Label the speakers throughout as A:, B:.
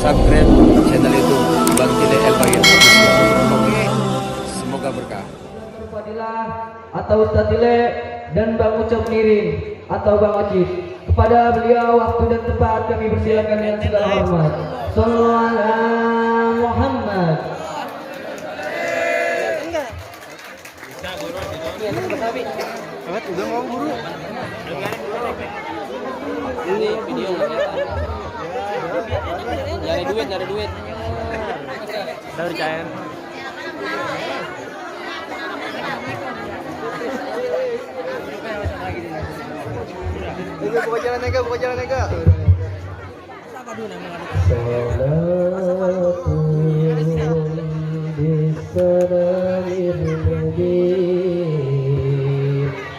A: subscribe channel itu Bang Tile El Bagir. Oke, semoga berkah.
B: Fadilah atau Ustaz Tile dan Bang Ucap Nirin atau Bang Acif. Kepada beliau waktu dan tempat kami persilakan dengan segala hormat. Sallallahu alaihi Muhammad.
C: Udah mau buru.
D: Ini video nyari duit.
C: Dari cair. Buka jalan Ega.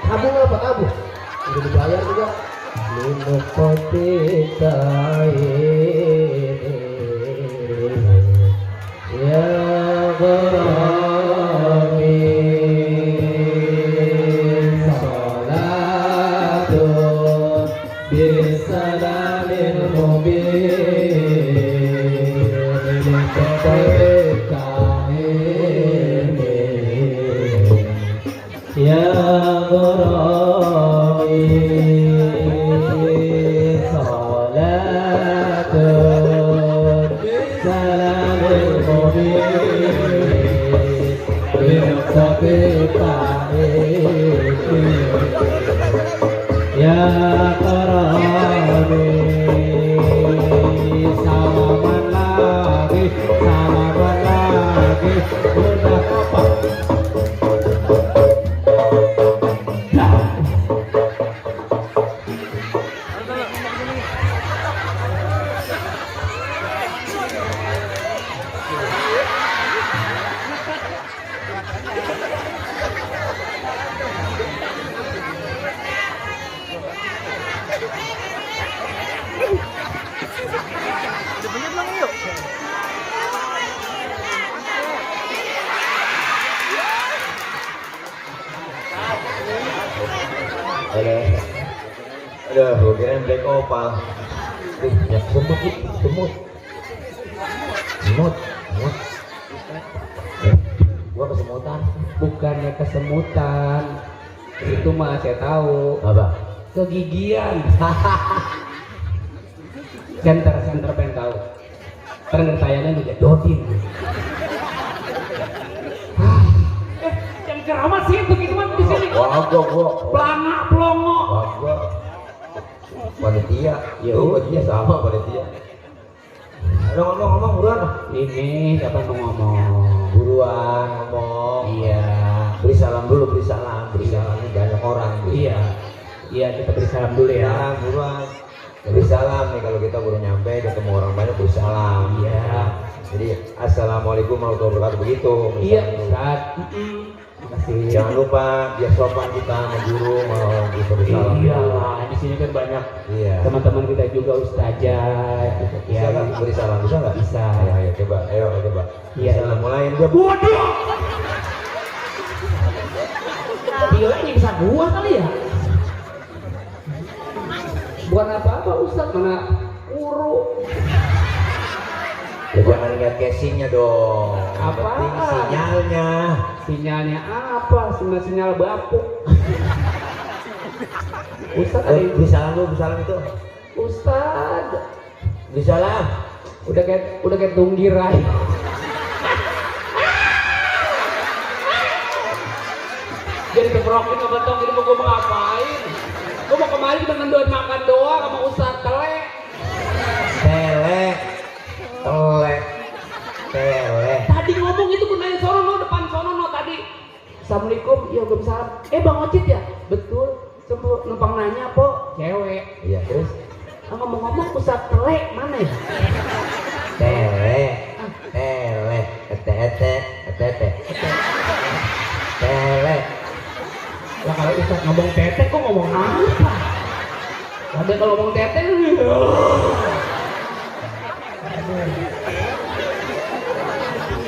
B: Abu apa abu? Udah dibayar juga. Minum kopi ya Rabbi salatu bisalamin mubin ya ya Qarabi salaman lagi udah apa
E: Aduh, gue kirain black opal. Ya semut. Gua kesemutan.
B: bukannya kesemutan itu mah saya tahu
E: Apa?
B: kegigian. Center pengen tahu karena tayangan juga dodin. Yang keramat sih itu gitu di sini.
E: Wah, gua.
B: Pelana pelongo.
E: Wah, gua. Panitia. Ya, panitia sama panitia. Ada ngomong buruan.
B: Ini siapa yang mau ngomong?
E: Buruan ngomong.
B: Iya.
E: Beri salam dulu, beri salam ini banyak orang.
B: Iya kita beri salam dulu ya.
E: Ya, buruan. Beri salam nih kalau kita baru nyampe ketemu orang banyak beri salam.
B: Iya.
E: Jadi assalamualaikum warahmatullahi wabarakatuh begitu.
B: Iya Ustaz. Terima kasih.
E: Jangan lupa biar sopan kita sama guru mau beri salam.
B: Iya, di sini kan banyak
E: Iya.
B: teman-teman kita juga ustazah. Gitu.
E: Bisa nggak beri salam? Bisa nggak?
B: Bisa.
E: Ayo coba.
B: Iya.
E: Salam mulai dia.
B: Waduh. Dia ini bisa gua kali ya? Bukan apa-apa Ustaz, mana guru.
E: Ya, jangan lihat casingnya dong.
B: Apa?
E: Penting sinyalnya.
B: Sinyalnya apa? Sinyal bapuk. Ustaz ada yang
E: Beri salam dulu, beri salam itu.
B: Ustaz.
E: Beri salam.
B: Udah kayak tunggirai. Jadi keberokin sama tong ini mau ngapain? Gue mau kemarin dengan doain makan doang sama Ustaz Tele.
E: Tele.
B: Tadi ngomong itu gue nanya sono depan sono tadi. Assalamualaikum, iya gue bisa. Bang Ocit ya? Betul. Coba numpang nanya po, cewek.
E: Iya, terus
B: Ngomong-ngomong Ustaz Tele mana ya?
E: tele. Tele.
B: Lah kalau Ustaz ngomong tete kok ngomong apa? Ada kalau ngomong tete.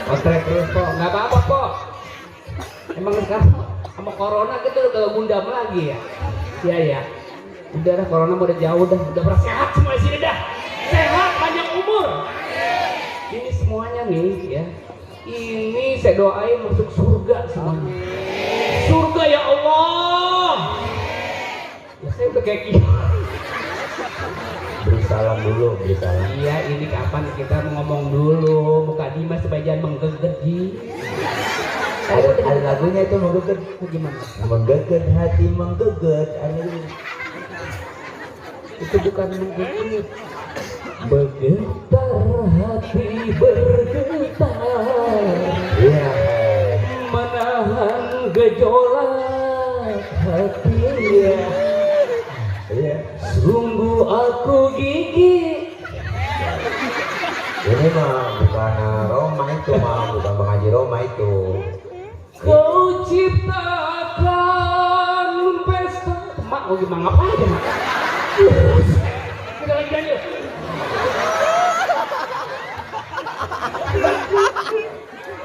B: Ostrek terus kok, nggak apa-apa kok. Emang sekarang sama corona kita udah gundam lagi ya? Iya ya. Udah dah corona udah jauh dah, udah sehat semua di sini dah. Sehat panjang umur.
F: Ini semuanya nih ya. Ini saya doain masuk surga semuanya. Surga ya Allah. Ya saya udah kayak gini.
E: Beri salam dulu, beri salam.
F: Iya, ini kapan kita ngomong dulu. Muka Dimas supaya jangan menggeget Ji.
E: Ada lagunya itu menggeget.
F: Gimana?
E: Menggeget hati menggeget. Ada
F: Itu bukan menggeget. Bergetar hati bergetar.
E: Iya.
F: Menahan gejolak hati.
E: Iya.
F: Sungguh aku gigih.
E: Ini mah bukan Roma itu mah, bukan Bang Haji Roma itu.
F: Kau ciptakan pesta. Mak mau gimana ngapain ya mak? Kita lagi nyanyi.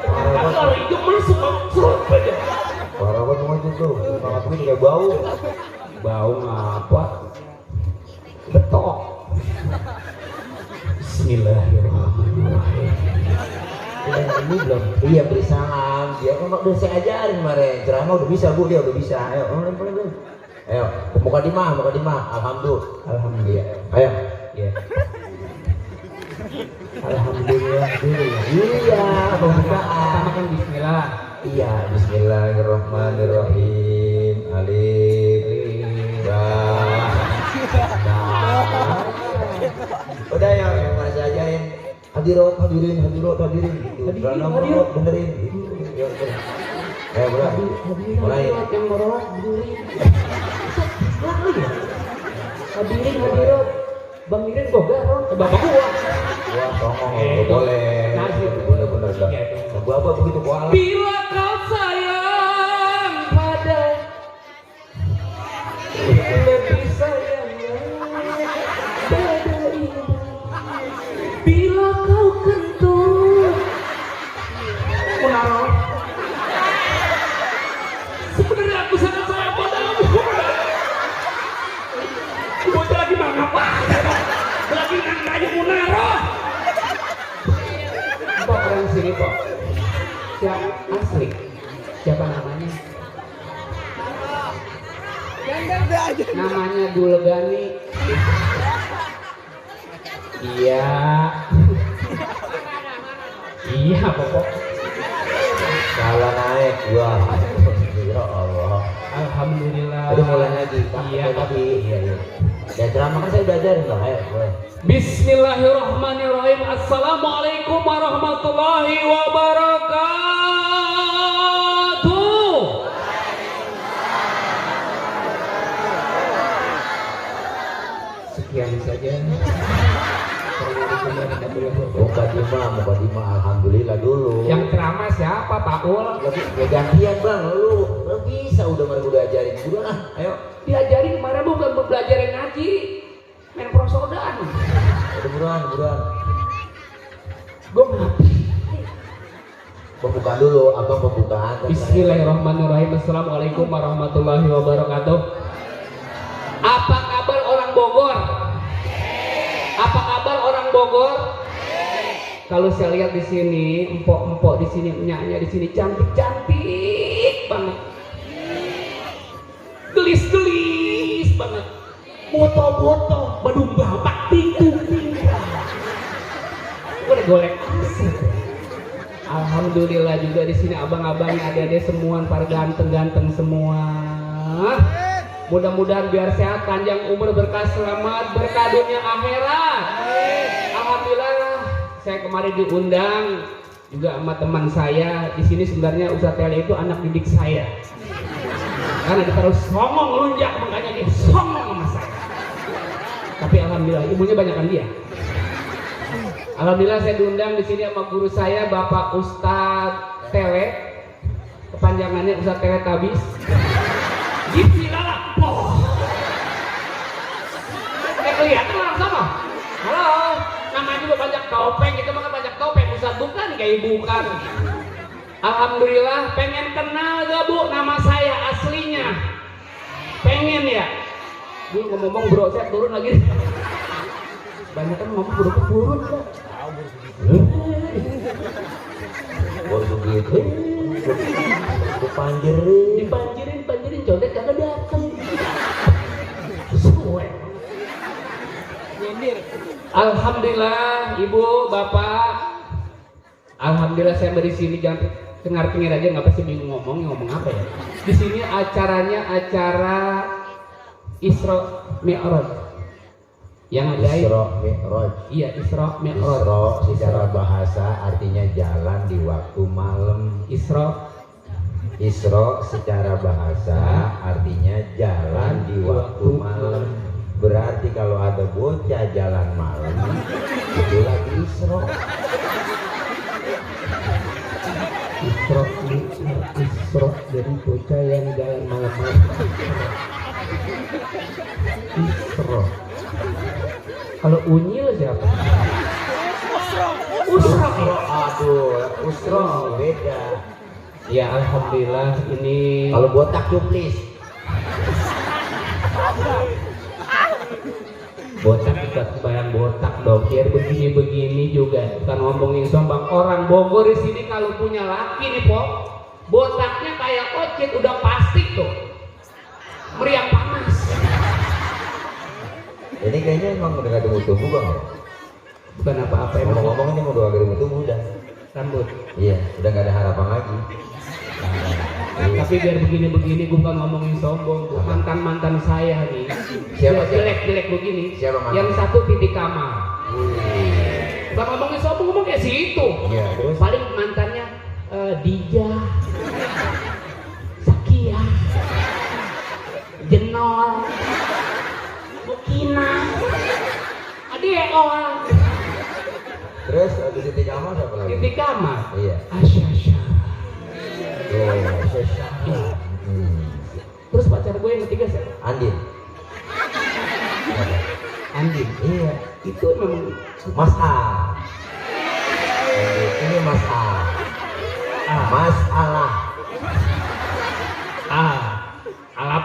F: Tapi kalau hijau masuk serut aja.
E: Parah banget cuma itu. Semangat gue juga bau.
F: Bau ngapa? Betok. Bismillahirrahmanirrahim.
E: Ini belum. Iya beri salam. Dia kan udah saya ajarin kemarin. Ceramah udah bisa bu, dia udah bisa. Ayo, boleh. Ayo, muka dimah. Alhamdulillah. Ayo.
F: Ya. Alhamdulillah dulu ya.
E: Iya, pembukaan.
F: Makan bismillah.
E: Iya, bismillahirrahmanirrahim. Alif Lam. Udah ya, yang masih ajarin. Hadirin gitu. Karena merot benerin gitu. Ya, bener. Ayo, mulai.
F: Yang merot hadirin. Bang Mirin boga bapak gua.
E: Wah, songong boleh. Bener-bener dah. Gua begitu kuala.
F: Bila kau sayang pada lebih sayang pada ini. Bila kau kentut menaruh. Sebenarnya aku sangat sayang padamu. Bocah lagi mengapa? Lagi nanya menaruh. Pak orang sini Pak. Siapa asli? Siapa namanya? Namanya Dulgani. Iya. Iya pokok.
E: Salah naik gua. Ya Allah.
F: Alhamdulillah.
E: Jadi mulai lagi.
F: Iya
E: tapi. Iya. Ya ceramah kan saya udah ajarin lah. Ayo, boleh.
F: Bismillahirrahmanirrahim. Assalamualaikum warahmatullahi wabarakatuh. Sekian saja.
E: Muka Dima, alhamdulillah dulu.
F: Yang ceramah siapa Pak Ul?
E: Ya gantian bang, lu bisa udah ajarin. Udah ayo.
F: Diajarin kemarin bukan belajar yang ngaji, main prosodaan.
E: Udah buruan.
F: Gue mati.
E: Pembukaan dulu, abang pembukaan.
F: Bismillahirrahmanirrahim. Assalamualaikum warahmatullahi wabarakatuh. Apa kabar orang Bogor? Apa kabar orang Bogor? Kalau saya lihat di sini, empok-empok di sini, enyaknya di sini cantik banget. Gelis-gelis banget. Boto-boto, badung babak, tinggung. Gue golek asik. Alhamdulillah juga di sini abang-abangnya ada semua, para ganteng-ganteng semua. Mudah-mudahan biar sehat, panjang umur, berkah selamat, berkah dunia akhirat. Alhamdulillah saya kemarin diundang juga sama teman saya di sini. Sebenarnya Ustadz Tele itu anak didik saya. Karena dia terus songong lunjak, makanya dia songong sama saya. Tapi alhamdulillah ibunya banyakan dia. Alhamdulillah saya diundang di sini sama guru saya Bapak Ustadz Tele. Kepanjangannya Ustadz Tele Tabis. Bismillah. Kelihatan orang sama. Halo, namanya juga banyak topeng, itu mah banyak topeng. Ustadz bukan, kayak bukan. Alhamdulillah, pengen kenal gak Bu nama saya aslinya? Pengen ya? Bu ngomong bro, saya turun lagi. Banyak kan ngomong bro turun kok.
E: Baru begitu. Dipanjerin.
F: Dipanjirin condet kagak dateng. Sesuai. Alhamdulillah ibu bapak, alhamdulillah saya di sini, jangan dengar-dengar aja, nggak pasti bingung ngomong apa ya. Di sini acaranya acara Isra Mi'raj yang ada
E: Isra Mi'raj.
F: iya Isra Mi'raj.
E: Isra secara bahasa artinya jalan di waktu malam. Isra secara bahasa artinya jalan di waktu malam. Berarti kalau ada bocah jalan malam itu lagi Isra.
F: Isra dari bocah yang jalan malam. Isra. Kalau unyil siapa? Usra.
E: Aduh, Usra beda.
F: Ya alhamdulillah ini.
E: Kalau botak cuplis.
F: Botak kita bayang botak dong, biar begini-begini juga bukan ngomongin sombong. Orang Bogor di sini kalau punya laki nih po, botaknya kayak ocit udah pasti tuh, meriang panas.
E: Ini kayaknya emang udah gak ada tumbuh bang.
F: Bukan apa-apa emang
E: Ngomong-ngomong ini mau udah gak ada tumbuh udah.
F: rambut.
E: Iya, udah gak ada harapan lagi.
F: Tapi biar begini-begini gue bukan ngomongin sombong, tuh mantan-mantan saya nih.
E: Siapa?
F: Jelek-jelek begini.
E: Siapa mantan?
F: Yang satu Titi Kamal. Bukan ngomongin sombong, ngomong kayak situ.
E: Iya, terus?
F: Paling mantannya Dija, Zakia, Jenol, Mukina, Adeol.
E: Terus habis Siti Kamal siapa lagi?
F: Titi Kamal.
E: Iya.
F: Asyasya.
E: Oh,
F: Terus pacar gue yang ketiga siapa?
E: Andin.
F: Andin.
E: Iya.
F: Itu memang
E: Mas A. Ini Mas A. Mas Allah.
F: alap.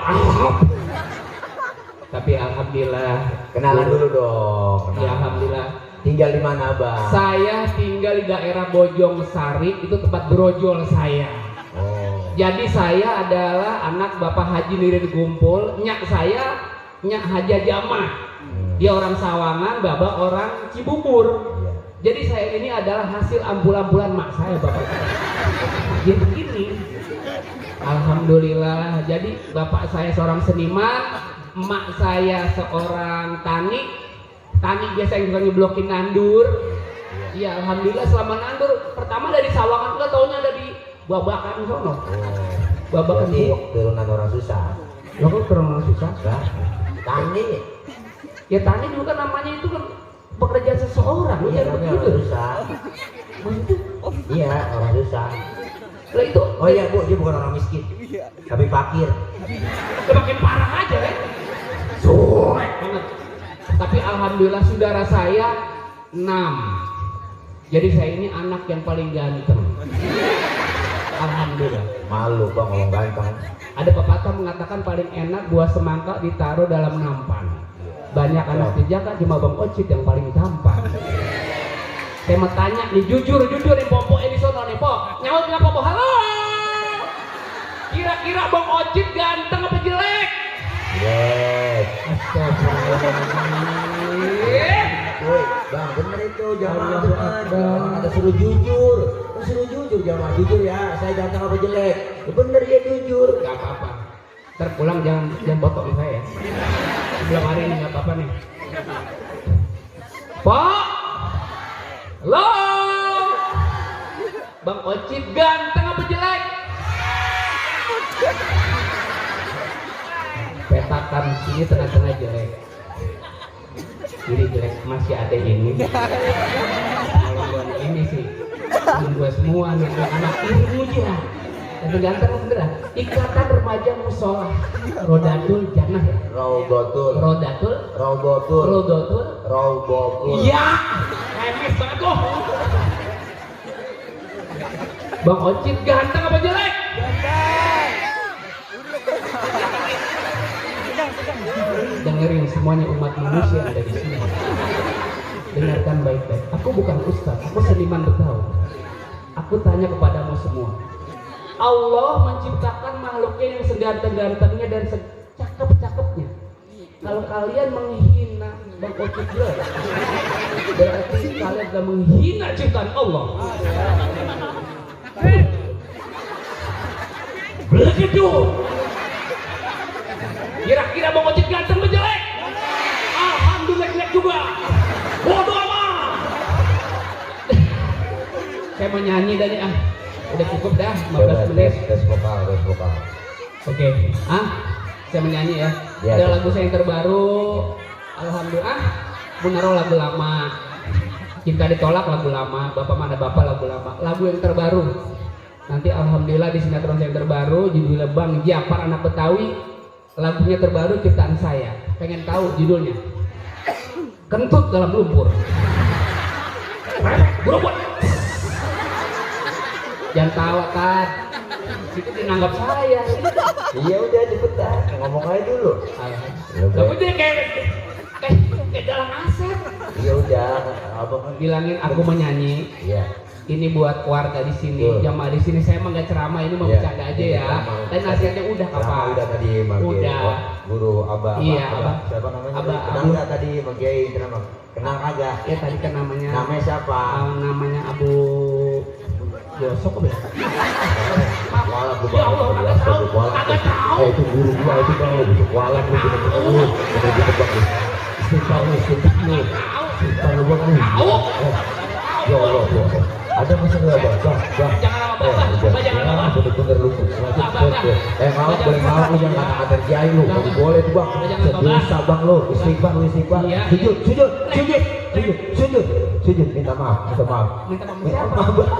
F: Tapi alhamdulillah.
E: Kenalan dulu dong.
F: Ya alhamdulillah.
E: Tinggal di mana, Bang?
F: Saya tinggal di daerah Bojong Sari, itu tempat brojol saya.
E: Oh.
F: Jadi saya adalah anak Bapak Haji Nirin Gumpul, nyak saya nyak Haja Jama. Dia orang Sawangan, Bapak orang Cibubur.
E: Iya.
F: Jadi saya ini adalah hasil ambul-ambulan mak saya, Bapak. Jadi begini. Alhamdulillah. Jadi bapak saya seorang seniman, emak saya seorang tani. Tani biasa yang suka nyeblokin nandur. Iya, alhamdulillah selama nandur pertama dari Sawangan, enggak taunya ada di Babakan sono. Babakan
E: Berarti
F: Buok.
E: turunan orang susah.
F: Lo kok orang susah?
E: Enggak. Tani.
F: Ya tani juga kan namanya itu kan pekerjaan seseorang.
E: Iya,
F: Jangan
E: tapi
F: begitu.
E: orang susah.
F: Maksudnya,
E: Iya, orang susah.
F: lah itu
E: Oh iya, Bu, dia bukan orang miskin. Tapi fakir.
F: udah makin parah aja kan? Suek banget. Tapi alhamdulillah saudara saya 6. Jadi saya ini anak yang paling ganteng. Alhamdulillah.
E: Malu, Bang, ngomong ganteng.
F: Ada pepatah mengatakan paling enak buah semangka ditaruh dalam nampan. Banyak anak dijaka cuma Bang Ocit yang paling tampan. Saya mau tanya nih, jujur nih Popo di sono nih, Po. Nyaut nggak Popo? Halo. Kira-kira Bang Ocit ganteng apa jelek?
E: Yes.
F: Astagfirullahaladzim.
E: Woi, Bang, bener itu, jangan ada suruh jujur. Suruh jujur, jangan jujur ya. Saya ganteng apa jelek? Ya bener ya jujur.
F: Gak apa-apa. Ntar pulang jangan botok saya ya. Belum hari ini gak apa-apa nih. Pak, halo. Bang Ocit ganteng apa jelek? Petakan sini tengah-tengah jelek. Ini jelek, masih ada ini. Kalau gua ini sih, ini gua semua nih anak ini aja. Tapi ganteng beneran. Ikatan Remaja Musola Rodatul Jannah ya.
E: Raudatul.
F: Rodatul. Iya. Remes banget tuh. Bang Ocit ganteng apa jelek? Dengerin semuanya umat manusia yang ada di sini. dengarkan baik-baik. Aku bukan ustaz, aku seniman bergaul. Aku tanya kepadamu semua. Allah menciptakan makhluknya yang seganteng-gantengnya dan secakep-cakepnya. Kalau kalian menghina Bang Ocit berarti kalian sudah menghina ciptaan Allah. Begitu. Kira-kira Bang Ocit ganteng atau jelek? Alhamdulillah jelek juga. Bodoh amat. Saya mau nyanyi dari udah cukup dah 15 menit.
E: Tes vokal.
F: Oke. Saya menyanyi ya.
E: Ya,
F: Ada
E: ya.
F: lagu saya yang terbaru. Alhamdulillah. Munaro lagu lama. Cinta ditolak lagu lama. Bapak mana bapak lagu lama. Lagu yang terbaru. Nanti alhamdulillah di sinetron saya yang terbaru judulnya Bang Japar Anak Betawi. Lagunya terbaru ciptaan saya. Pengen tahu judulnya? Kentut dalam lumpur. Buru-buru. Jangan tawa kan. Itu dinanggap saya.
E: Iya udah cepetan, ngomong aja dulu.
F: Kamu dia kayak dalam aset.
E: Iya udah, abang kan
F: Bilangin aku menyanyi.
E: Iya.
F: Ini buat keluarga di sini,
E: Tuh.
F: jamaah di sini. Saya emang gak ceramah, ini mau
E: Iya,
F: bercanda aja
E: ini
F: ya.
E: ceramah.
F: Dan nasihatnya udah
E: Ceramah
F: kapan?
E: udah tadi manggil.
F: Udah.
E: Oh, guru Abah.
F: Iya,
E: Abah.
F: Abah.
E: Siapa namanya?
F: Abah,
E: Kenal
F: Abu.
E: nggak tadi manggil kenapa? Kenal kagak?
F: Ya tadi kan namanya.
E: Namanya siapa?
F: Namanya Abu Gosok apa ya?
E: Walah gue
F: Ya Allah, kagak tahu. Kagak tahu.
E: Itu guru gua itu bang lu, walah lu bener-bener lu, bener-bener bang lu. Istighfar lu, istighfar lu, istighfar lu bang lu.
F: Tahu.
E: Ya Allah, ya Allah. Ada masalah bang, bang.
F: Jangan lama Bapak, jangan lama.
E: Bener-bener lu. Maaf, boleh maaf lu jangan kata-kata kiai lu, kalau boleh tuh bang.
F: Jangan, Bapak.
E: Dosa bang lu, istighfar lu, istighfar.
F: Iya.
E: Sujud, minta maaf.
F: Minta maaf siapa?
E: Maaf bang.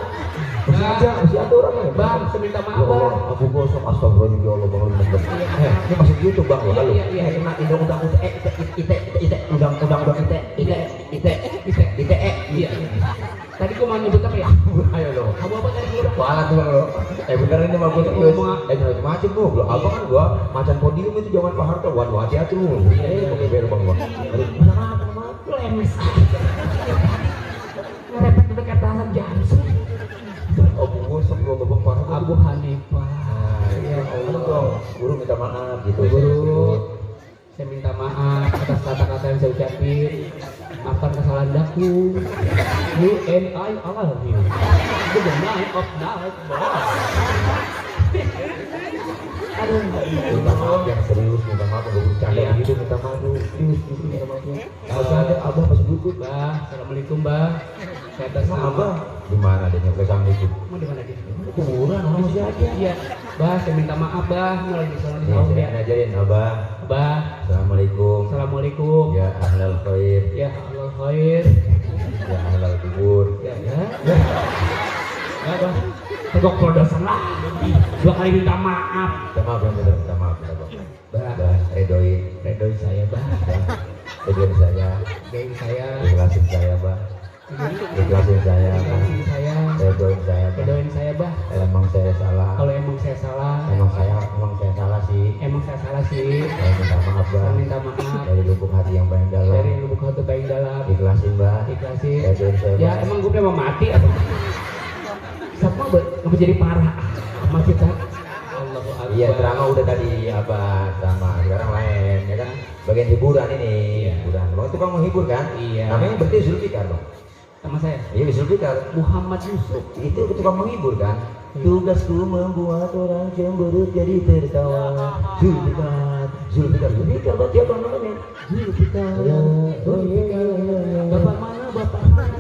E: Masih ada orang ya?
F: Bang, saya minta maaf
E: Ya Allah,
F: bang.
E: aku gosok astagfirullah ya Allah bang lu bener. Ini masih gitu bang lu. Halo.
F: Iya.
E: Kena undang-undang undang-undang ite.
F: Iya. Tadi gua mau nyebut apa ya?
E: Ayo lo.
F: Abu apa tadi gua?
E: Kepala tuh bang lo. Bener ini mah gua tuh macam lu. Lo apa kan gua macan podium itu zaman Pak Harto. Waduh hati-hati lu. Pakai biar bang gua. Aduh,
F: Lu lemes. Ngerepet udah kata Hasan Jansen.
E: Abu gosok gua babak Pak Harto.
F: Abu Hanifah.
E: Ya Allah dong. Guru minta maaf gitu.
F: Guru, saya minta maaf atas kata-kata yang saya ucapin. Maafkan kesalahan daku. You and I love you. The night of night. Aduh.
E: Minta maaf yang serius, minta maaf gak bercanda
F: Iya.
E: gitu, minta maaf lu. Serius, minta maaf lu. Masih ada abah masih duduk.
F: Bah, assalamualaikum bah. Saya atas
E: Sama
F: nama.
E: abah. Di mana dia nyampe assalamualaikum?
F: Mau di mana dia?
E: Kuburan orang masih aja.
F: Iya. Bah, saya minta maaf bah. Mau lagi salah di
E: Nih,
F: saum
E: saya
F: ya.
E: ngajarin abah.
F: Bah,
E: Assalamualaikum.
F: assalamualaikum.
E: Ya ahlal khair.
F: Ya Allah khair.
E: Ya ahlal kubur.
F: Ya. Bah. Tegok pelodosan lah. 2 kali minta maaf.
E: Minta maaf yang bener, minta maaf ya, Bang.
F: Bah,
E: Bah, redoin.
F: redoin saya bah.
E: Bah, redoin saya.
F: Geng saya.
E: Ikhlasin saya, Bah. Ikhlasin saya, Bah.
F: Ikhlasin saya.
E: Redoin saya, Bah.
F: Redoin saya bah.
E: Emang saya salah.
F: Kalau emang saya salah.
E: Emang saya salah sih.
F: Emang saya salah sih.
E: Saya minta maaf, Bah.
F: Saya minta maaf.
E: Dari lubuk hati yang paling dalam.
F: Dari lubuk hati paling dalam.
E: Ikhlasin, Bah.
F: Ikhlasin.
E: Redoin saya,
F: Ya
E: Bah.
F: emang gue mau mati apa? Sama menjadi parah sama kita. Allahu Akbar.
E: Iya, drama udah tadi abah sama sekarang lain ya kan bagian hiburan ini.
F: Iya.
E: Hiburan. Bang itu kan menghibur kan?
F: Iya.
E: Namanya berarti Zulfikar dong.
F: Sama saya.
E: Iya Zulfikar.
F: Muhammad Yusuf.
E: Itu tukang menghibur kan? Tugasku membuat orang cemberut jadi tertawa. Zulfikar berarti apa namanya? Zulfikar.
F: Bapak mana? Bapak mana?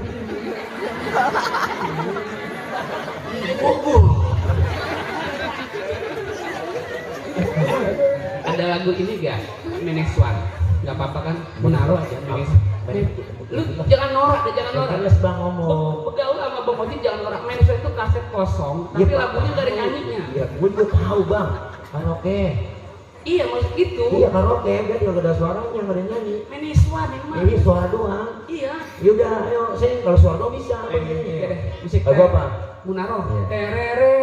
F: Ada lagu ini gak? Menex One. Gak apa-apa kan? Menaruh aja Menex. Lu jangan norak deh, jangan norak.
E: Les bang ngomong.
F: Begaul sama Bang Ojin jangan norak. Menex One itu kaset kosong, tapi lagunya gak ada nyanyinya.
E: Iya, gue juga tahu bang. Karaoke.
F: Iya, maksud gitu.
E: Iya karaoke, berarti kalau ada suaranya nggak ada nyanyi.
F: Menex One emang.
E: Ini suara doang.
F: Iya.
E: Yaudah, ayo saya kalau suara doang bisa.
F: Oke deh, musik
E: Lagu apa?
F: Munaro.
E: Iya.
F: Terere.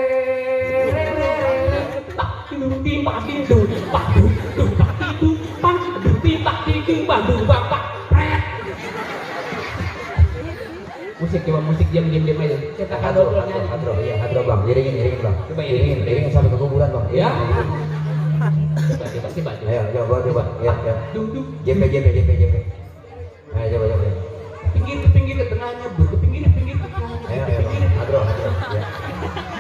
F: Tak ding ding pak ding ding pak ding ding pak ding ding pak ding ding pak ding ding pak ding pak pak. coba musik diam aja. Kita
E: Hadro,
F: kadro nyanyi.
E: iya hadro bang, iringin bang.
F: Coba
E: Iringin sampai ke kuburan bang.
F: Ya.
E: Iringin.
F: Coba.
E: Ayo, coba. Ya.
F: Duduk.
E: JP. Ayo, coba.
F: Ke pinggir ke tengahnya, bro. Ke pinggir ke tengahnya.
E: Ayo, bang. Hadro. Ya.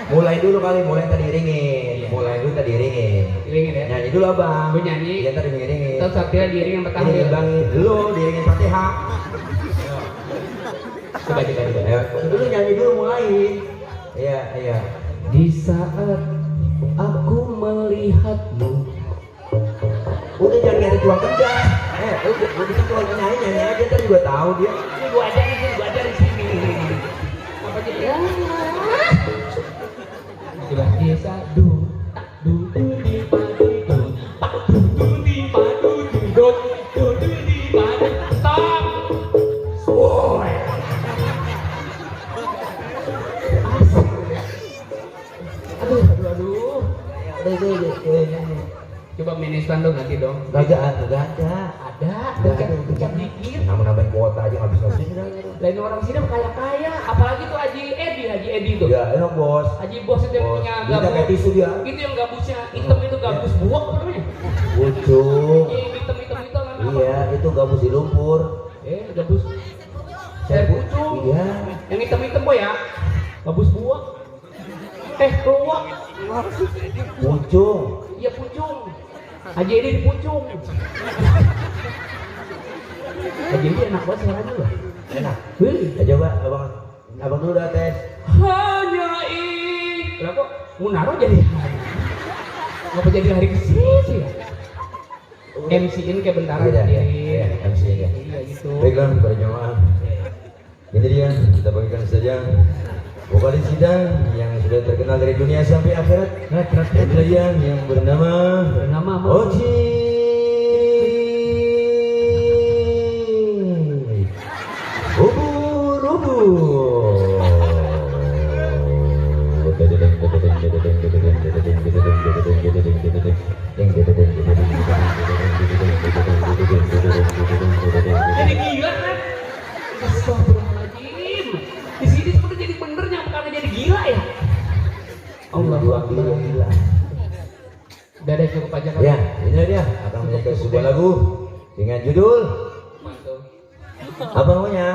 E: Mulai dulu kali, tadi iringin.
F: Iringin ya.
E: Nyanyi dulu abang.
F: Gue nyanyi.
E: Iya tadi iringin.
F: Terus Satria diiringin sama tahlil.
E: Iringin bang, dulu diiringin Fatihah.
F: Coba.
E: Ayo, dulu nyanyi dulu mulai. Iya.
F: Di saat aku melihatmu.
E: Udah jangan kayak tuang kendang. Udah tuang nyanyi aja ntar juga tahu dia.
F: Ini gua ajarin sini. Apa jadi ya? Coba desa du di padu di padu di padu stop. Woi. Aduh. Coba ministran dong nanti dong.
E: Gak ada.
F: Ada pencet dikit.
E: Nambahin kuota aja nggak bisa sih.
F: Lain orang sini kaya, apalagi tuh Haji Edi tuh.
E: Ya enak bos.
F: Haji Bos itu yang punya
E: Dia kayak
F: gabus.
E: tisu dia.
F: Itu yang gabusnya hitam itu gabus buak apa namanya?
E: Pucung.
F: Yang hitam namanya apa?
E: Iya itu gabus di lumpur.
F: Gabus. Saya pucung.
E: Iya.
F: Yang hitam boy ya. Gabus buak. Keluak.
E: Pucung.
F: Iya pucung. Haji Edi di pucung. Haji Edi enak banget suaranya loh.
E: Enak.
F: Wih.
E: Coba abang dulu dah tes.
F: Hanya lah kok Munaro jadi ngapa jadi hari ke situ ya? MC-in kayak bentaran
E: Iya, MC ya.
F: Iya gitu.
E: Baiklah para jemaah. Ini dia kita bagikan saja vokalis kita yang sudah terkenal dari dunia sampai akhirat. Kalian yang bernama Oci.
F: Jadi gila kan? Astagfirullahaladzim. Di sini seperti jadi bener bukan jadi gila ya. Allah
E: Gila.
F: Udah ada cukup aja kan?
E: Ya, ini dia akan menyanyikan sebuah lagu dengan judul
F: Mantul.
E: apa namanya?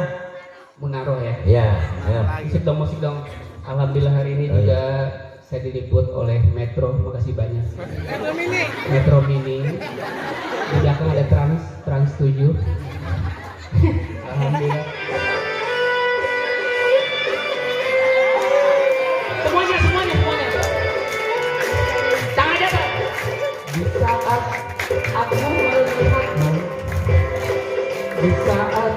F: Munaro ya.
E: Ya.
F: Musik dong. Alhamdulillah hari ini juga saya diliput oleh Metro, makasih banyak. Metro Mini. Di belakang ada Trans 7. Alhamdulillah. Semuanya. Tangan aja Pak. Di saat aku melihatmu, di saat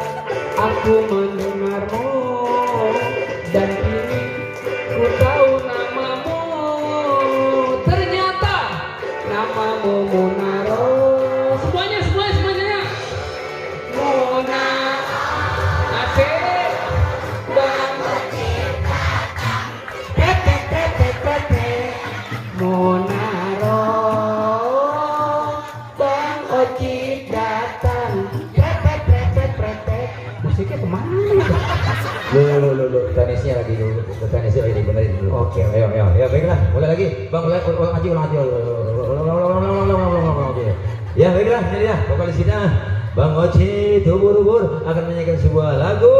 F: aku mendengarmu, dan kini ku tahu namamu. Ternyata namamu Munaro. Semuanya. Muna asik bang Munaro bang Oci datang. Musiknya kemana?
E: Lu tenisnya lagi dulu. Tenisnya lagi benerin dulu. Oke, ayo. Ya baiklah, mulai lagi. Bang, ulang lagi. Ya baiklah, ini dia vokalis kita Bang Oci Tubur-ubur akan menyanyikan sebuah lagu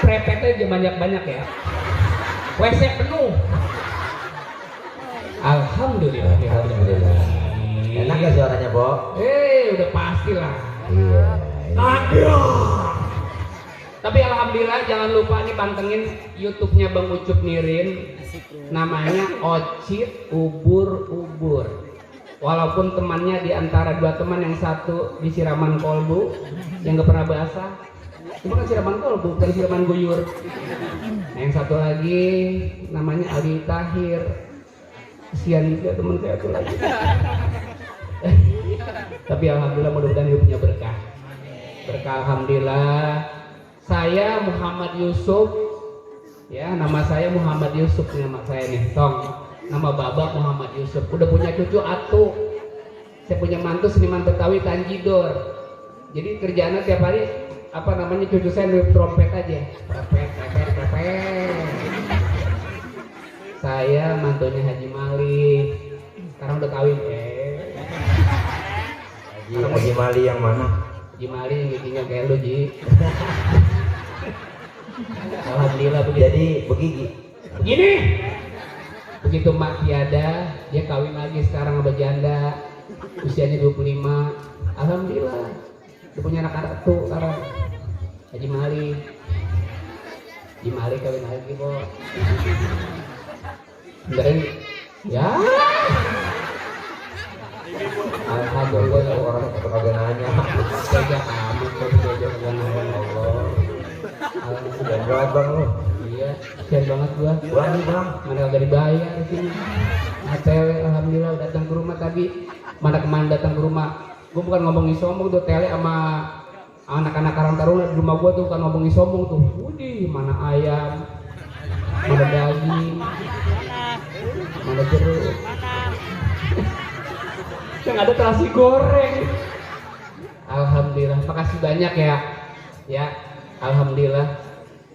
F: prepetnya banyak-banyak ya. WC penuh. Alhamdulillah.
E: Alhamdulillah. Enak gak suaranya, Bo?
F: Udah pastilah.
E: Iya.
F: Aduh. Tapi alhamdulillah jangan lupa nih pantengin YouTube-nya Bang Ucup Nirin. Namanya Ocit Ubur-Ubur. Walaupun temannya di antara dua teman, yang satu di siraman kolbu yang gak pernah basah. Itu kan siraman kolbu, bukan siraman guyur. Nah, yang satu lagi namanya Aldi Tahir. Kesian juga teman saya itu lagi. Tapi alhamdulillah mudah-mudahan hidupnya berkah. Berkah alhamdulillah. Saya Muhammad Yusuf, ya nama saya Muhammad Yusuf, nama saya nih, Tong. Nama Babak Muhammad Yusuf. Udah punya cucu Atu. Saya punya mantu seniman Betawi Tanjidor. Jadi kerjaannya tiap hari apa namanya cucu saya niup trompet aja. Trompet. Saya mantunya Haji Malik. Sekarang udah kawin.
E: Haji Mali yang mana?
F: Haji Malik yang giginya kayak lu, Ji. Alhamdulillah begitu.
E: Jadi begigi.
F: Gini. Begitu mak tiada, dia kawin lagi sekarang sama janda. Usianya 25. Alhamdulillah. Dia punya anak-anak tuh sekarang. Haji Malik. Haji Malik kawin lagi, Bo. Beneran ya.
E: Alhamdulillah orang kagak nanya.
F: Saya amat kok dia kagak nanya Allah.
E: Dan berat bang lu.
F: Iya, kasihan banget gua.
E: Berani bang.
F: Mana kagak dibayar di sini. Nah, cewek alhamdulillah datang ke rumah tadi. Mana kemana datang ke rumah. Gua bukan ngomongin sombong tuh, tele sama anak-anak Karang Taruna di rumah gua tuh bukan ngomongin sombong tuh. Widih, mana ayam, mana daging, mana jeruk. Yang ada terasi goreng. Alhamdulillah, makasih banyak ya. Ya, alhamdulillah.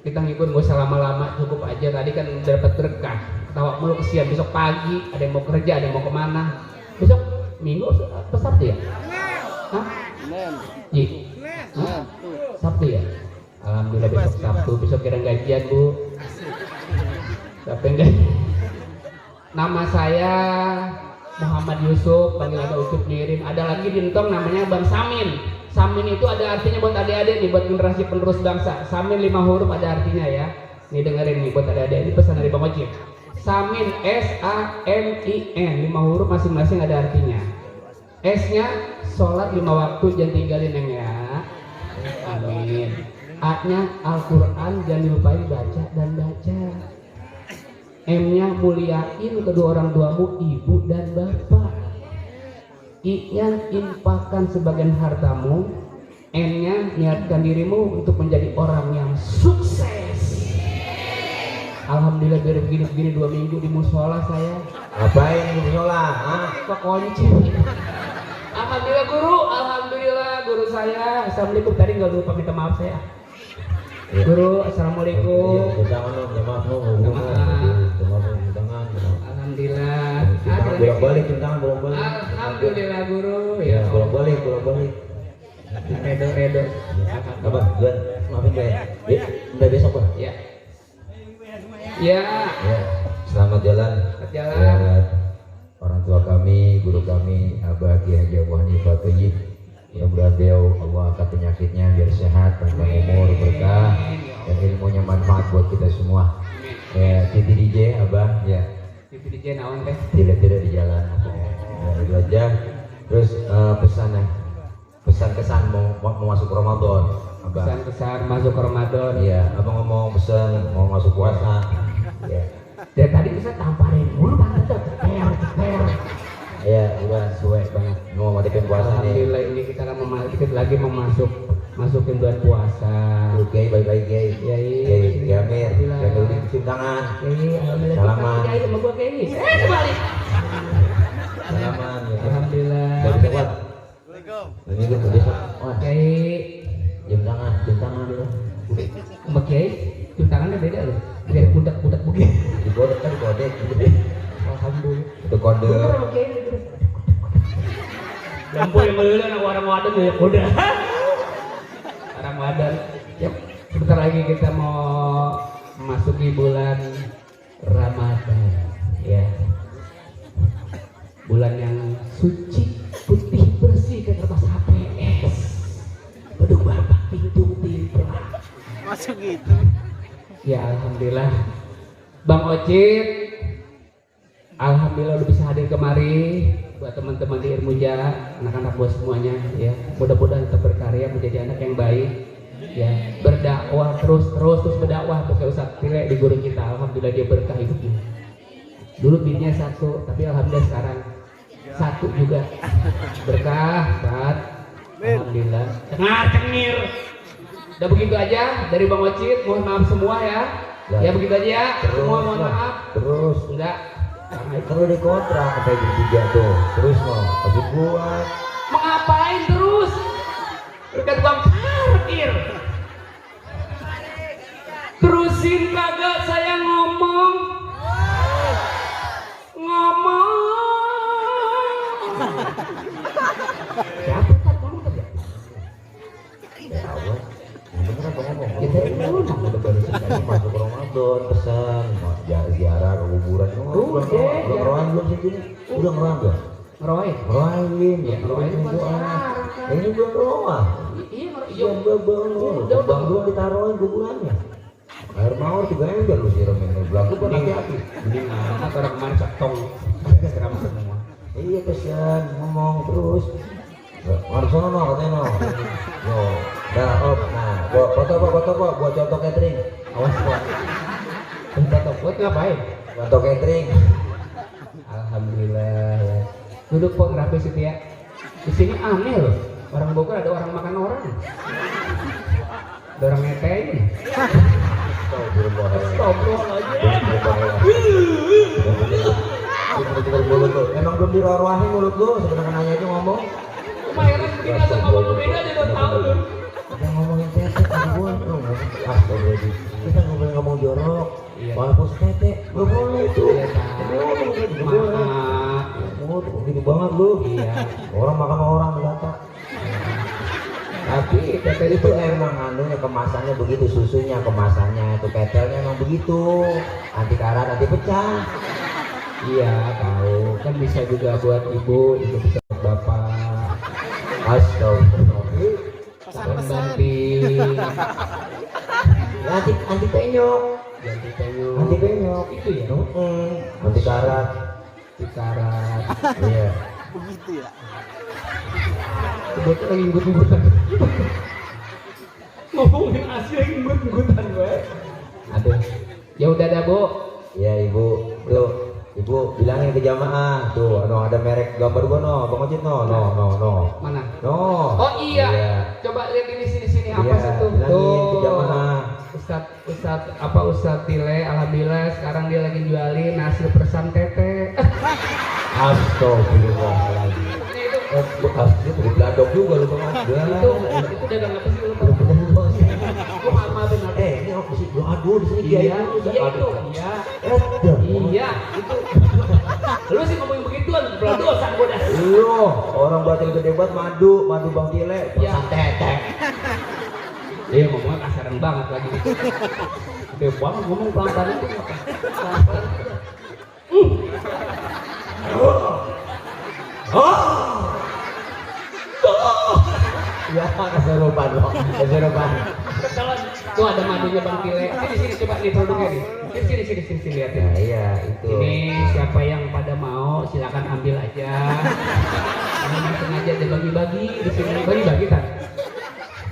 F: Kita ngikut gak usah lama-lama, cukup aja. Tadi kan udah dapat berkah. Ketawa mulu kesian. Besok pagi ada yang mau kerja, ada yang mau kemana. Besok Minggu apa Sabtu ya? Hah? Ji? Hah? Sabtu ya? Alhamdulillah besok Sabtu. Besok kira gajian, Bu. Siapa yang gajian? Nama saya Muhammad Yusuf, panggilan Ucup Nirin. Ada lagi di Entong namanya Bang Samin. Samin itu ada artinya buat adik-adik nih, buat generasi penerus bangsa. Samin 5 huruf ada artinya ya. Nih dengerin nih buat adik-adik. Ini pesan dari Bang Ocit. Samin, S-A-M-I-N, 5 huruf masing-masing ada artinya. S-nya sholat 5 waktu, jangan tinggalin Neng ya. Amin. A-nya Al-Quran, jangan dilupain baca dan baca. M-nya muliain kedua orang tuamu, ibu dan bapak. I-nya infakkan sebagian hartamu. N-nya niatkan dirimu untuk menjadi orang yang sukses. Alhamdulillah biar begini-begini 2 minggu di musola saya.
E: Ngapain di musola?
F: Kok kunci? Alhamdulillah guru, alhamdulillah guru saya. Assalamualaikum, tadi nggak lupa minta maaf saya.
E: Ya.
F: Guru, assalamualaikum.
E: Jangan lu, minta maaf lu.
F: Alhamdulillah.
E: Bolak-balik, cium bolak-balik.
F: Alhamdulillah guru.
E: Ya, bolak-balik.
F: Redo.
E: Apa? Gua maafin gue ya. Udah besok, Pak.
F: Ya. Ya.
E: Ya, selamat jalan.
F: Selamat jalan.
E: Ya, orang tua kami, guru kami, Abah Kiai Haji Abu Hanifah Thayyib. Mudah-mudahan beliau Allah angkat penyakitnya biar sehat, panjang umur, berkah, dan ilmunya manfaat buat kita semua. Ya, Titi DJ, Abah, ya.
F: Titi DJ naon teh?
E: Tidak di jalan. Ya, itu aja. Terus pesan kesan mau masuk Ramadan, Abah.
F: Kesan masuk ke Ramadan.
E: Iya, abang ngomong pesan mau masuk puasa. Ya.
F: Dari tadi bisa tamparin mulu banget tuh.
E: Ya, udah sesuai banget. Mau matikan puasa nih.
F: Alhamdulillah ini kita kan lagi mau masukin bulan puasa.
E: Oke, baik-baik, Kiai. Kiai Amir, yang udah cium tangan.
F: Alhamdulillah.
E: Salaman.
F: Kiai sama gua kayak ini. Kembali.
E: Salaman.
F: Alhamdulillah.
E: Udah bisa kuat. Ini kan besok. Wah,
F: Kiai
E: cium tangan dulu.
F: sama Kiai cium tangannya beda loh. Biar budak bukit.
E: Di kode kan kode.
F: Alhamdulillah.
E: Itu kode.
F: Bener sama Kiai gitu. Lampu yang melulu anak orang wadah ya kuda. Orang wadah. Yap. Sebentar lagi kita mau memasuki bulan Ramadan, ya. Bulan yang suci, putih, bersih, kayak kertas HPS. Beduk bapak pintu timpla.
C: Masuk gitu.
F: Ya alhamdulillah, Bang Ocit, alhamdulillah udah bisa hadir kemari. Buat teman-teman di Irmuja, anak-anak bos semuanya, ya mudah-mudahan tetap berkarya menjadi anak yang baik, ya berdakwah terus berdakwah. Pokoknya Ustaz Tile di guru kita, alhamdulillah dia berkah hidupnya. Dulu bininya satu, tapi alhamdulillah sekarang satu juga berkah, Ustaz. Alhamdulillah. Cengir. Udah begitu aja dari Bang Ocit, mohon maaf semua ya. Ya begitu aja ya. Semua mohon maaf.
E: Terus
F: Enggak.
E: kalau di kontrak sampai jam 3 tuh. Terus mau habis buat.
F: Mau ngapain terus? Dekat bang parkir. Terusin kagak saya ngomong. Siapa tak ngomong tadi?
E: Ya Allah. Bener apa ngomong? Kita ini udah baru sekali masuk Ramadan, pesan mau ziarah ke kuburan. Udah ngeroan belum sih ini? Udah ngeroan belum?
F: Ngeroin.
E: Ngeroain.
F: Ya, ngeroin bukan
E: doa.
F: sekarang.
E: Ini belum doa.
F: Iya,
E: Yang bang bang doang ditaruhin kuburannya. Air mawar juga ember lu siramin. Belaku kan hati-hati.
F: Ini nama orang kemarin setong. Seram semua.
E: Iya pesan ngomong terus. Harus no katanya no. No. Nah, nah, foto buat contoh catering.
F: Awas kok. Foto buat ngapain?
E: Contoh catering.
F: Alhamdulillah ya. Duduk kok ngerapi situ ya. Di sini aneh loh. Orang Bogor ada orang makan orang. Ada orang ngeteng.
E: Emang belum diroroahin mulut lu, sebenarnya nanya aja ngomong.
F: Lumayan kita sama ngomong beda aja udah tahu loh.
E: Kita ngomongin tete, gue astagfirullahaladzim. Kita nggak boleh ngomong jorok. Walaupun tete, nggak boleh itu.
F: Maaf.
E: Gitu banget lu.
F: Iya.
E: Orang makan orang data. Tapi tete itu emang anunya kemasannya begitu, susunya kemasannya itu ketelnya emang begitu. Anti karat, anti pecah.
F: Iya tahu. Kan bisa juga buat ibu bisa buat bapak.
E: Astagfirullah.
F: Pembanting.
E: Anti penyok.
F: Ganti penyok.
E: Anti penyok.
F: Itu ya.
E: Anti karat.
F: Cikarat.
E: Iya.
C: Begitu ya.
F: Bocah lagi nggut-nggutan. Ngomongin asli lagi nggut-nggutan gue. Aduh. Ya udah dah, Bu.
E: Ya ibu, tuh ibu bilangin ke jamaah tuh, no ada merek gambar gua no, Bang Ocit no.
F: Mana?
E: No.
F: Oh iya.
E: Iya.
F: Coba lihat ini sini apa
E: Iya,
F: sih tuh?
E: bilangin ke jamaah.
F: Ustadz Tile, alhamdulillah sekarang dia lagi jualin hasil persan tete.
E: Astagfirullahaladzim. Itu beladok juga lu Bang Ocit.
F: Itu dagang apa sih lu? Gua maafin apa?
E: Ini aku sih gua aduh di sini
F: Iya,
E: dia
F: itu. Iya, itu. Lu sih ngomongin begituan, belah dosa gua dah.
E: Lu orang batin gede banget madu Bang Tile,
F: Iya.
E: persan tete.
F: Iya ngomongnya kasaran banget lagi. Gede banget ngomong pelan-pelan itu. Pelan-pelan.
E: Ya keserupan loh, keserupan.
F: Tuh ada madunya Bang Tile. Sini coba nih produknya nih. Sini lihat ya.
E: Nah, iya itu.
F: Ini siapa yang pada mau silakan ambil aja. Ini sengaja dibagi-bagi di sini bagi-bagi kan.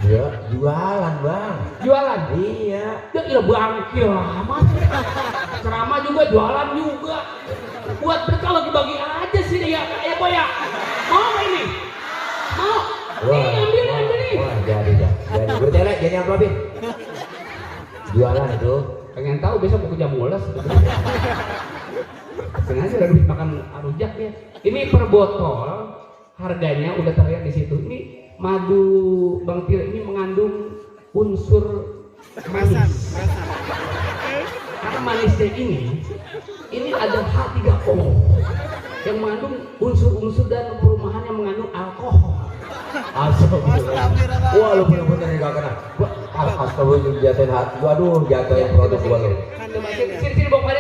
E: Dia jualan Bang.
F: Jualan.
E: Iya.
F: Ya iya Bang, amat. Ceramah juga jualan juga. Buat berkah lagi bagi aja sini ya, Kak ya Boy ya. Mau ini? Mau? Nih ambil nih.
E: Wah, jadi. Gue tele, jadi amplopin. Jualan itu.
F: Pengen tahu besok buku jam mules. Sengaja lagi makan rujak ya. Ini per botol harganya udah terlihat di situ. Ini madu Bang Tile ini mengandung unsur manis. Karena manisnya ini ada H3O yang mengandung unsur-unsur dan perumahan yang mengandung alkohol.
E: Astagfirullah. Wah, lu bener-bener gak kena. Astagfirullah, jatuhin hati. Aduh, jatuhin produk gua lo.
F: Coba sini Bang Mari,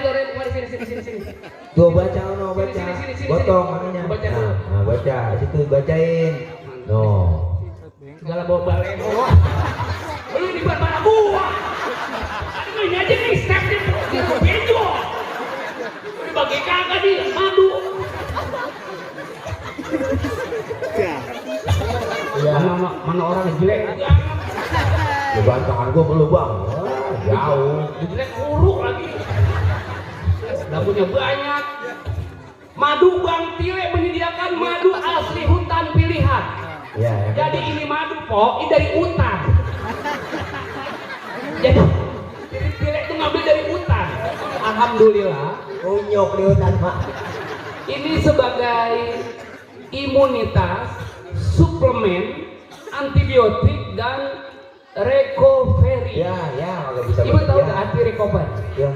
F: sini.
E: Tuh baca, no, baca.
F: Sini.
E: Potong makanya.
F: Baca dulu.
E: Nah, baca. Situ bacain. No.
F: Segala bawa balik. Lu di mana gua? Aduh ini aja nih step nih. Bejo. Ini bagi kakak nih madu.
E: Iya.
F: Mana orang jelek?
E: Ya bantahan gua belum bang. Wah, jauh.
F: Jelek uruk lagi. Lagunya banyak. Madu Bang Tile menyediakan madu asli hutan pilihan.
E: Iya. Ya,
F: Jadi ini madu po, ini dari hutan. Jadi Tile itu ngambil dari hutan. Alhamdulillah.
E: unyok di hutan pak.
F: Ini sebagai imunitas, suplemen, antibiotik dan recovery.
E: Ya, agak bisa.
F: Ibu tahu
E: ya.
F: nggak arti recovery?
E: Yang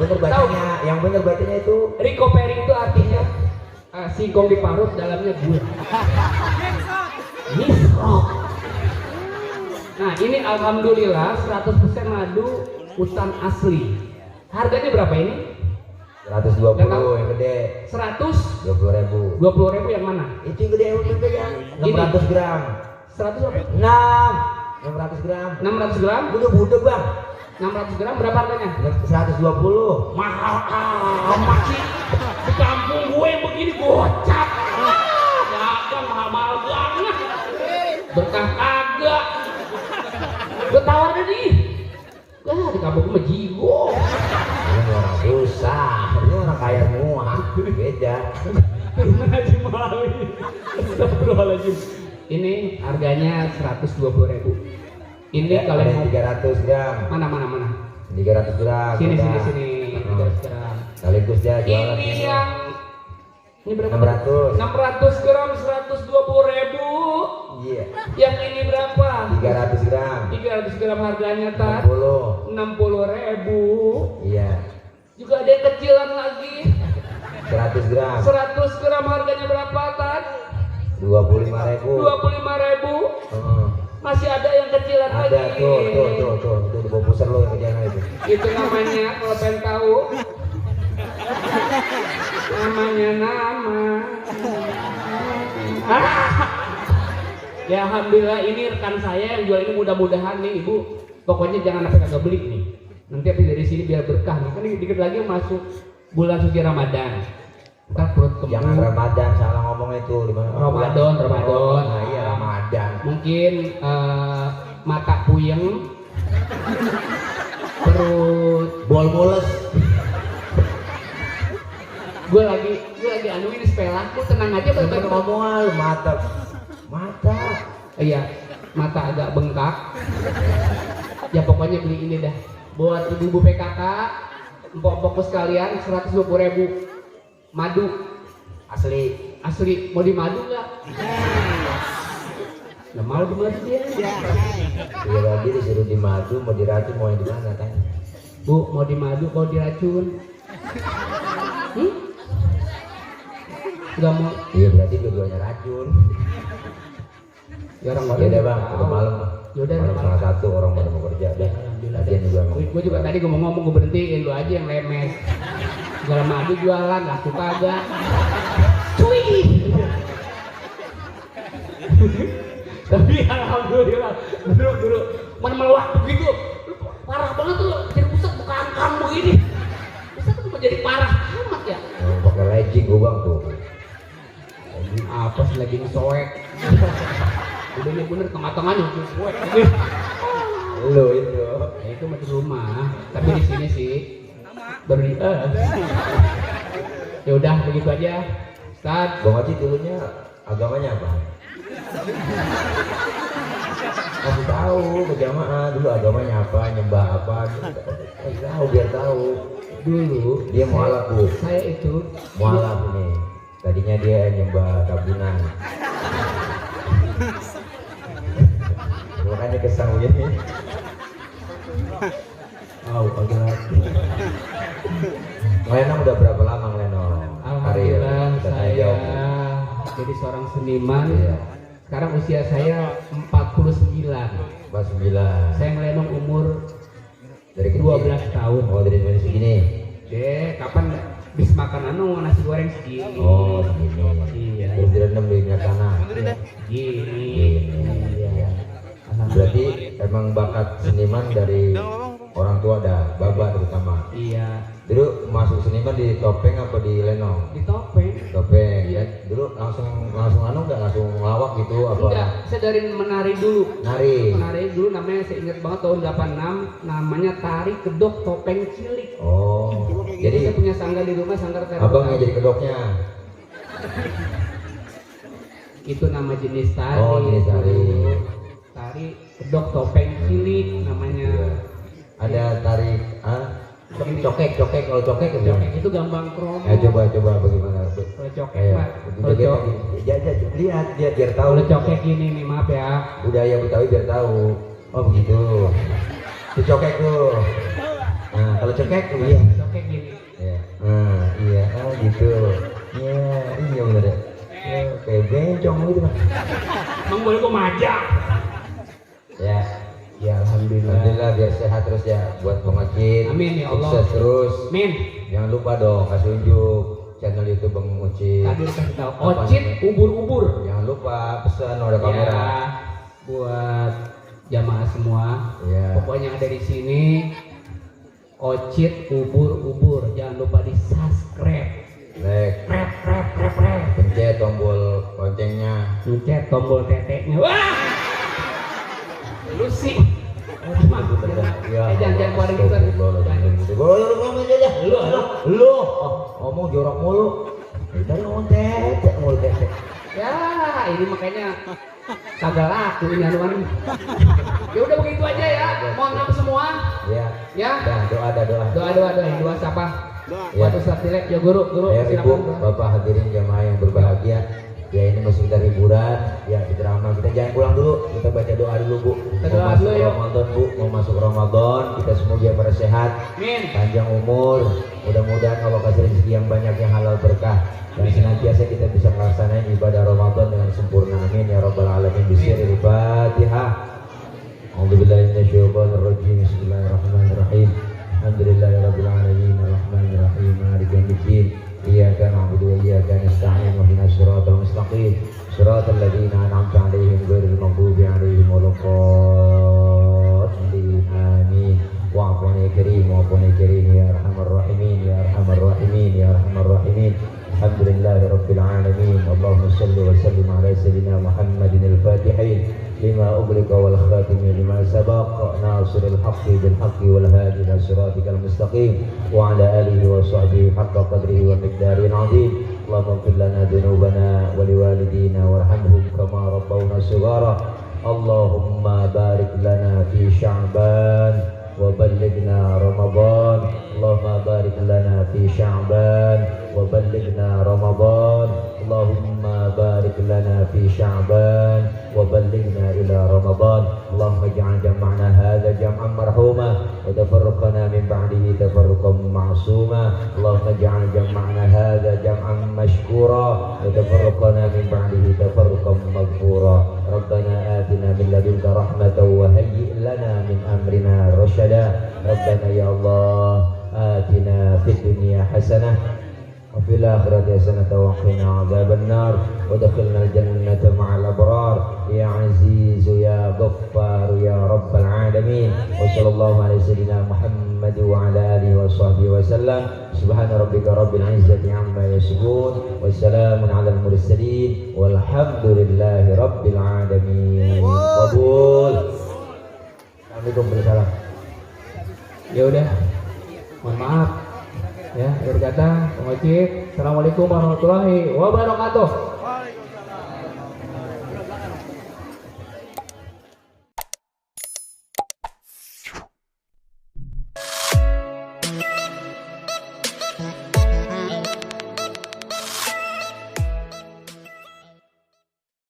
E: bener bacanya itu
F: Recovery itu artinya singkong diparut, dalamnya gula. Misrok. Nah ini alhamdulillah 100% madu hutan asli. Harganya berapa ini?
E: 120
F: Nggak tahu.
E: yang gede.
F: 100?
E: 20.000.
F: 20.000 yang mana?
E: Itu yang gede yang pegang.
F: Ini.
E: 600 gram.
F: 100 berapa?
E: 600 gram.
F: 600 gram?
E: Budak bang.
F: 600 gram berapa harganya?
E: 120.
F: Mahal amat sih. Di kampung gue yang begini gocap. Dagang mahal-mahal banget. Berkah kagak. Gue tawarin nih. Di kampung gue mah jigo.
E: Ini orang susah. Ini orang kaya semua. Beda.
F: Haji Mali. Astagfirullahaladzim. Ini harganya 120.000. Ini kalau
E: yang
F: mau
E: 300 gram.
F: mana?
E: 300 gram.
F: Sini.
E: udah.
F: 300 gram.
E: Sekaligus dia jualan.
F: Ini yang ini berapa?
E: 600.
F: 600 gram 120.000.
E: Iya.
F: Yang ini berapa?
E: 300 gram.
F: 300 gram harganya tat
E: 60.
F: 60.000.
E: Iya.
F: Juga ada yang kecilan lagi.
E: 100 gram.
F: 100 gram harganya berapa tat?
E: 25.000.
F: 25.000. Masih ada yang kecilan
E: Ada
F: lagi.
E: tuh di bawah pusar lo yang kerjaan itu.
F: Itu namanya kalau pengen tahu. Namanya Ya alhamdulillah ini rekan saya yang jual ini, mudah-mudahan nih ibu. Pokoknya jangan sampai kagak beli nih. Nanti habis dari sini biar berkah nih. Kan dikit lagi masuk bulan suci Ramadan. Ntar perut kembung.
E: Jangan Ramadan, salah ngomong itu di mana?
F: Ramadan.
E: Nah, iya Ramadan.
F: Mungkin mata puyeng, perut
E: Bol mules.
F: gue lagi anu ini sepelaku, tenang aja
E: Bener ngomong mata.
F: Iya, mata agak bengkak. Ya pokoknya beli ini dah. Buat ibu-ibu PKK, empok-empokku sekalian 120.000. Madu asli. Mau di madu nggak? Nggak mau di madu dia.
E: Iya lagi disuruh di madu, mau diracun mau yang di mana kan?
F: Bu, mau di madu mau diracun? Nggak mau.
E: Iya berarti dua-duanya racun.
F: Ya orang
E: Iya deh bang, udah malam.
F: Yaudah,
E: malam setengah 1 orang pada mau kerja deh. Latihan juga nggak.
F: Gue juga tadi ngomong gue berhentiin, lu aja yang lemes. Segala madu jualan, laku kagak. Cuy. Tapi alhamdulillah, guru, mana melewat begitu. Lu parah banget tuh, jadi pusat bukan kamu begini. Pusat tuh menjadi parah amat ya.
E: Pakai legging gue bang tuh.
F: Apa sih lagi soek? Udah nih bener tengah-tengahnya soek.
E: Lo itu.
F: Ya, itu mah di rumah, tapi di sini sih baru di Ya udah begitu aja. Ustaz,
E: Bang Haji dulunya agamanya apa? Kasih tahu ke jamaah dulu agamanya apa, nyembah apa. Tahu biar tahu.
F: dulu
E: Dia mualaf bu.
F: saya itu
E: Mualaf ini. Tadinya dia nyembah tabungan. Makanya kesang begini. Agak. Lenong udah berapa lama Lenong?
F: alhamdulillah
E: Udah
F: saya
E: jauh.
F: jadi seorang seniman
E: Iya.
F: sekarang usia saya 49.
E: 49.
F: Saya ngelenong umur
E: Dari kecil.
F: 12 tahun.
E: Oh, dari segini.
F: Kapan bis makan nasi goreng segini.
E: Oh, segini.
F: Iya.
E: Terus direndam di minyak tanah.
F: Gini.
E: Iya. Berarti emang bakat seniman dari orang tua ada, bapak terutama.
F: Iya.
E: Dulu masuk seniman di topeng apa di lenong?
F: Di topeng.
E: Topeng.
F: Iya.
E: Ya. Dulu langsung nggak langsung ngelawak gitu apa?
F: Enggak, saya dari menari dulu.
E: Nari.
F: Menari dulu namanya saya ingat banget tahun 86 namanya tari kedok topeng cilik.
E: Oh.
F: Jadi saya
E: Jadi
F: punya sanggar di rumah, sanggar teror.
E: abang yang jadi kedoknya.
F: Itu nama jenis tari.
E: Oh, jenis tari.
F: Tari kedok topeng cilik namanya.
E: Iya. Ada tarik cokek kalau cokek
F: Cokek
E: gimana?
F: itu gambang kromo.
E: Coba bagaimana?
F: Kalau cokek
E: Ayo,
F: Pak. Kalau
E: joget
F: cok-
E: lagi. Lihat dia biar tahu.
F: kalau cokek gini nih, maaf ya.
E: Budaya Betawi biar tahu. Oh begitu. Itu cokek tuh. Nah kalau cokek tuh iya.
F: Cokek gini.
E: Ya. Nah iya. Oh gitu. Iya iya bener ya. Ya, kayak bencong gitu Pak.
F: Emang boleh gua majak.
E: Ya.
F: Ya alhamdulillah.
E: Alhamdulillah biar sehat terus ya buat Bang Acit.
F: Amin, ya Allah.
E: Sukses terus.
F: Min,
E: Jangan lupa dong kasih unjuk channel YouTube Bang Acit.
F: tadi dikasih tahu. Ocit ubur-ubur.
E: Jangan lupa pesan ada kamera.
F: Ya, buat jamaah semua.
E: Ya.
F: Pokoknya ada di sini Ocit ubur-ubur. Jangan lupa di subscribe.
E: Like,
F: Rep.
E: pencet tombol loncengnya.
F: Pencet tombol teteknya. Wah! Lu sih. Jangan keluarin gitu.
E: Lu ngomong jorok mulu. Tadi ngomong tetek mulu tetek.
F: Ya, ini makanya kagak laku ini anuan. Ya udah begitu aja ya. Mohon maaf semua.
E: Ya.
F: Ya.
E: Dah doa.
F: Doa siapa?
E: Ya.
F: Buat Ustaz Tilek, ya guru
E: Ya Ibu,
F: silakan.
E: Bapak hadirin jamaah yang berbahagia. Ya ini masih kita hiburan, ya di drama kita jangan pulang dulu, kita baca doa dulu Bu.
F: Kita
E: Mau
F: doa
E: masuk
F: dulu, yuk.
E: Ramadan Bu, mau masuk Ramadan, kita semua biar pada sehat,
F: Amin.
E: panjang umur, mudah-mudahan Allah kasih rezeki yang banyak yang halal berkah dan senantiasa kita bisa melaksanakan ibadah Ramadan dengan sempurna. Amin ya rabbal alamin. Bismillahirrahmanirrahim. A'udzubillahi minasyaitonir rajim. Bismillahirrahmanirrahim. Alhamdulillahirabbil alamin arrahmanirrahim maliki yaumiddin. Iyyaka na'budu wa iyyaka nasta'in ihdinas siratal mustaqim siratal ladzina an'amta 'alaihim ghairil maghdubi 'alaihim waladdallin. Amin. Wa'fu 'anil karim ya arhamar rahimin ya arhamar rahimin ya arhamar rahimin. Alhamdulillahirabbil alamin. Allahumma shalli wa sallim ala sayyidina Muhammadin al-Fatihin lima ughliqa wal khatimi lima sabaq nasiril haqqi bil haqqi wal hadi ila siratikal mustaqim wa ala alihi wa sahbihi haqqa qadrihi wa miqdarihi azim. Allahumma ighfir lana dhunubana wa liwalidina warhamhum kama rabbawna shighara. Allahumma barik lana fi Sya'ban wa ballighna Ramadan. Allahumma barik lana fi Sya'ban wa ballighna Ramadan. Allahumma barik lana fi Sya'ban wa ballighna ila Ramadan. Allahumma ij'al jam'ana hadha jam'an marhuma wa tafarraqana min ba'dihi tafarruqan ma'suma. Allahumma ij'al jam'ana hadha jam'an mashkura wa tafarraqana min ba'dihi tafarruqan maghfura. Rabbana atina min ladunka rahmatan wa hayyi' lana min amrina rashada. Rabbana ya Allah atina fid dunya hasanah وفي الآخرة حسنة وقنا عذاب النار وادخلنا الجنة مع الأبرار يا عزيز يا غفار يا رب العالمين. وصلى الله على سيدنا محمد وعلى آله وصحبه وسلم. سبحان ربك رب العزة عما يصفون وسلام على المرسلين والحمد لله رب العالمين. قبول. Assalamualaikum warahmatullahi.
F: Ya udah. Mohon maaf. Ya, berkata, Assalamualaikum warahmatullahi wabarakatuh.